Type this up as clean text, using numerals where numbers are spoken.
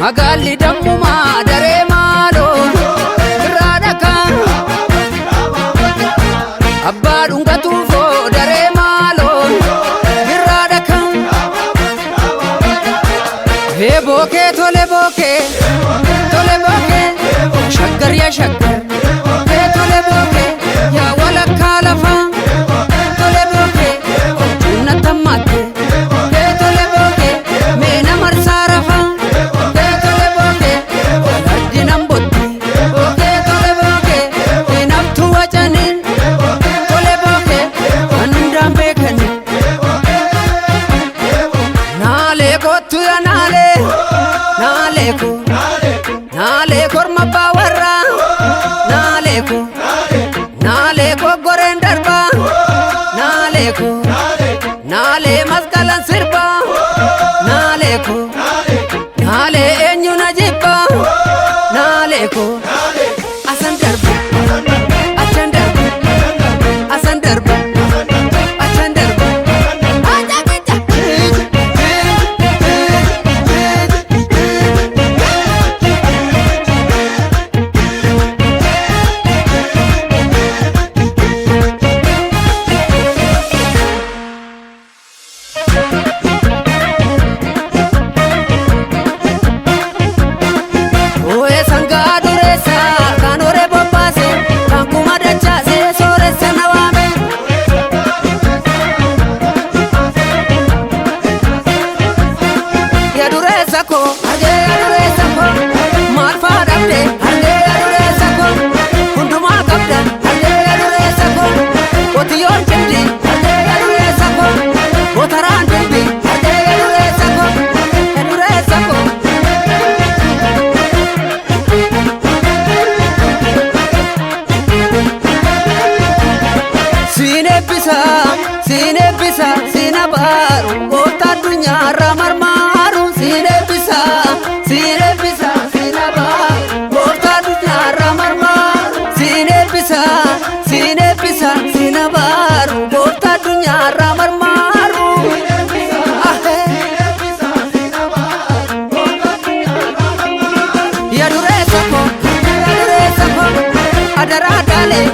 Magaalli dammumaa daree maaloo irraa dhakaa. Abbaa dhungatuufoo daree maaloo irraa dhakaa. Hee bookee tole bookee tole bookee shaggar yaa shaggar hee tole bookee yaa walakkaa lafaa tole bookee humna tammaatte hee tole bookee meena marsaa rafaa hee tole bookee fardi nan botti hee tole bookee hinaftu wacanii tole bookee kan hundaan beekanii. Naalee kottu yaa naalee naalee ko naalee korma abbaa warraa naalee ko naalee ko goreen darbaa naalee ko naalee masqalan sirbaa naalee ko naalee eenyu na jibbaa naalee ko asan darba achan darba asan darba achan darba. Ooyee sangaa dureessa kan horee bobbaase kan kuma dachaase sooressa na waame. Yaa dureessa koo argee yaa dureessa koo maal faa dhabde argee yaa dureessa koo hundumaa qabda argee yaa dureessa koo qotiyyoon cimdi argee yaa dureessa koo gootaraan dilbi argee yaa dureessa koo yaa dureessa koo. Siin eebbisa, siin eebbisa, siin abaaru, gooftaa addunyaarra marmaaru. Siin eebbisa, siin eebbisa, siin abaaru, gooftaa addunyaarra marmaaru. Siin eebbisa, siin eebbisa, siin abaaru, gooftaa addunyaarra marmaaru. Ahee. Yaa dureessa koo, yaa dureessa koo, adaraa daalee.